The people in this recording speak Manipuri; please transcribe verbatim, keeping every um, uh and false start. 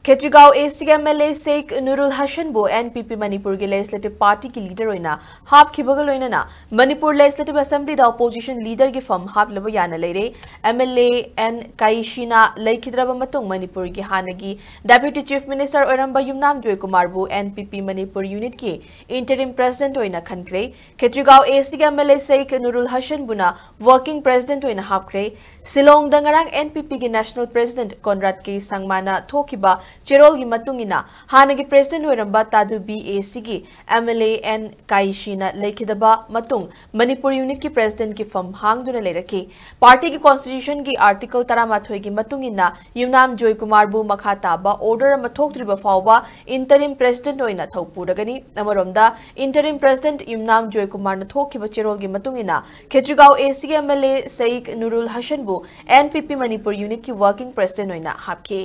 ꯈꯦꯇ꯭ꯔꯤꯒꯥꯎ ꯑꯦ ꯁꯤꯒꯤ M L A Sheikh Nurul ꯍꯁꯟꯕꯨ ꯑꯦꯟ ꯄꯤ ꯄꯤ ꯃꯅꯤꯄꯨꯔꯒꯤ ꯂꯦꯖꯤꯁꯂꯦꯇꯤꯚ ꯄꯥꯔꯇꯤꯒꯤ ꯂꯤꯗꯔ ꯑꯣꯏꯅ ꯍꯥꯞꯈꯤꯕꯒ ꯂꯣꯏꯅꯅ ꯃꯅꯤꯄꯨꯔ ꯂꯦꯖꯤꯁꯂꯦꯇꯤꯚ ꯑꯦꯁꯦꯝꯕ꯭ꯂꯤꯗ ꯑꯣꯄꯣꯖꯤꯁꯟ ꯂꯤꯗꯔꯒꯤ ꯐꯝ ꯍꯥꯞꯂꯕ ꯌꯥꯅ ꯂꯩꯔꯦ꯫ ꯑꯦꯝ ꯑꯦꯜ ꯑꯦ ꯑꯦꯟ ꯀꯥꯏꯁꯤꯅ ꯂꯩꯈꯤꯗ꯭ꯔꯕ ꯃꯇꯨꯡ ꯃꯅꯤꯄꯨꯔꯒꯤ ꯍꯥꯟꯅꯒꯤ ꯗꯦꯄ꯭ꯌꯨꯇꯤ ꯆꯤꯐ ꯃꯤꯅꯤꯁꯇꯔ ꯑꯣꯏꯔꯝꯕ ꯌꯨꯝꯅꯥꯝ ꯖꯣꯏꯀꯨꯃꯥꯔꯕꯨ ꯑꯦꯟ ꯄꯤ ꯄꯤ ꯃꯅꯤꯄꯨꯔ ꯌꯨꯅꯤꯠꯀꯤ ꯏꯟꯇꯔꯤꯝ ꯄ꯭ꯔꯦꯁꯤꯗꯦꯟꯠ ꯑꯣꯏꯅ ꯈꯟꯈ꯭ꯔꯦ꯫ ꯈꯦꯇ꯭ꯔꯤꯒꯥꯎ ꯑꯦ ꯁꯤꯒꯤ M L A Sheikh Nurul ꯍꯁꯟꯕꯨꯅ ꯋꯥꯔꯀꯤꯡ ꯄ꯭ꯔꯦꯁꯤꯗꯦꯟꯠ ꯑꯣꯏꯅ ꯍꯥꯞꯈ꯭ꯔꯦ꯫ ꯁꯤꯂꯣꯡꯗ ꯉꯔꯥꯡ ꯑꯦꯟ ꯄꯤ ꯄꯤꯒꯤ ꯅꯦꯁꯅꯦꯜ ꯄ꯭ꯔꯦꯁꯤꯗꯦꯟꯠ ꯀꯣꯟꯔꯥꯗ ꯀꯦ ꯁꯪꯃꯥꯅ ꯊꯣꯛꯈꯤꯕ ꯆꯦꯔꯣꯜꯒꯤ ꯃꯇꯨꯡ ꯏꯟꯅ ꯍꯥꯟꯅꯒꯤ ꯄ꯭ꯔꯦꯁꯤꯗꯦꯟꯠ ꯑꯣꯏꯔꯝꯕ ꯇꯥꯗꯨ ꯕꯤ ꯑꯦ ꯁꯤꯒꯤ ꯑꯦꯝ ꯑꯦꯜ ꯑꯦ ꯑꯦꯟ ꯀꯥꯏꯁꯤꯅ ꯂꯩꯈꯤꯗꯕ ꯃꯇꯨꯡ ꯃꯅꯤꯄꯨꯔ ꯌꯨꯅꯤꯠꯀꯤ ꯄ꯭ꯔꯦꯁꯤꯗꯦꯟꯠꯀꯤ ꯐꯝ ꯍꯥꯡꯗꯨꯅ ꯂꯩꯔꯛꯈꯤ꯫ ꯄꯥꯔꯇꯤꯒꯤ ꯀꯣꯟꯁꯇꯤꯇ꯭ꯌꯨꯁꯟꯒꯤ ꯑꯥꯔꯇꯤꯀꯜ ꯇꯔꯥꯃꯥꯊꯣꯏꯒꯤ ꯃꯇꯨꯡ ꯏꯟꯅ ꯌꯨꯝꯅꯥꯝ ꯖꯣꯏꯀꯨꯃꯥꯔꯕꯨ ꯃꯈꯥ ꯇꯥꯕ ꯑꯣꯔꯗꯔ ꯑꯃ ꯊꯣꯛꯇ꯭ꯔꯤꯕ ꯐꯥꯎꯕ ꯏꯟꯇꯔꯤꯝ ꯄ꯭ꯔꯦꯁꯤꯗꯦꯟꯠ ꯑꯣꯏꯅ ꯊꯧ ꯄꯨꯔꯒꯅꯤ꯫ ꯑꯃꯔꯣꯝꯗ ꯏꯟꯇꯔꯤꯝ ꯄ꯭ꯔꯦꯁꯤꯗꯦꯟꯠ ꯌꯨꯝꯅꯥꯝ ꯖꯣꯏꯀꯨꯃꯥꯔꯅ ꯊꯣꯛꯈꯤꯕ ꯆꯦꯔꯣꯜꯒꯤ ꯃꯇꯨꯡ ꯏꯟꯅ ꯈꯦꯇ꯭ꯔꯤꯒꯥꯎ ꯑꯦ ꯁꯤꯒꯤ M L A Sheikh Nurul ꯍꯁꯟꯕꯨ ꯑꯦꯟ ꯄꯤ ꯄꯤ ꯃꯅꯤꯄꯨꯔ ꯌꯨꯅꯤꯠꯀꯤ ꯋꯥꯔꯀꯤꯡ ꯄ꯭ꯔꯦꯁꯤꯗꯦꯟꯠ ꯑꯣꯏꯅ ꯍꯥꯞꯈꯤ꯫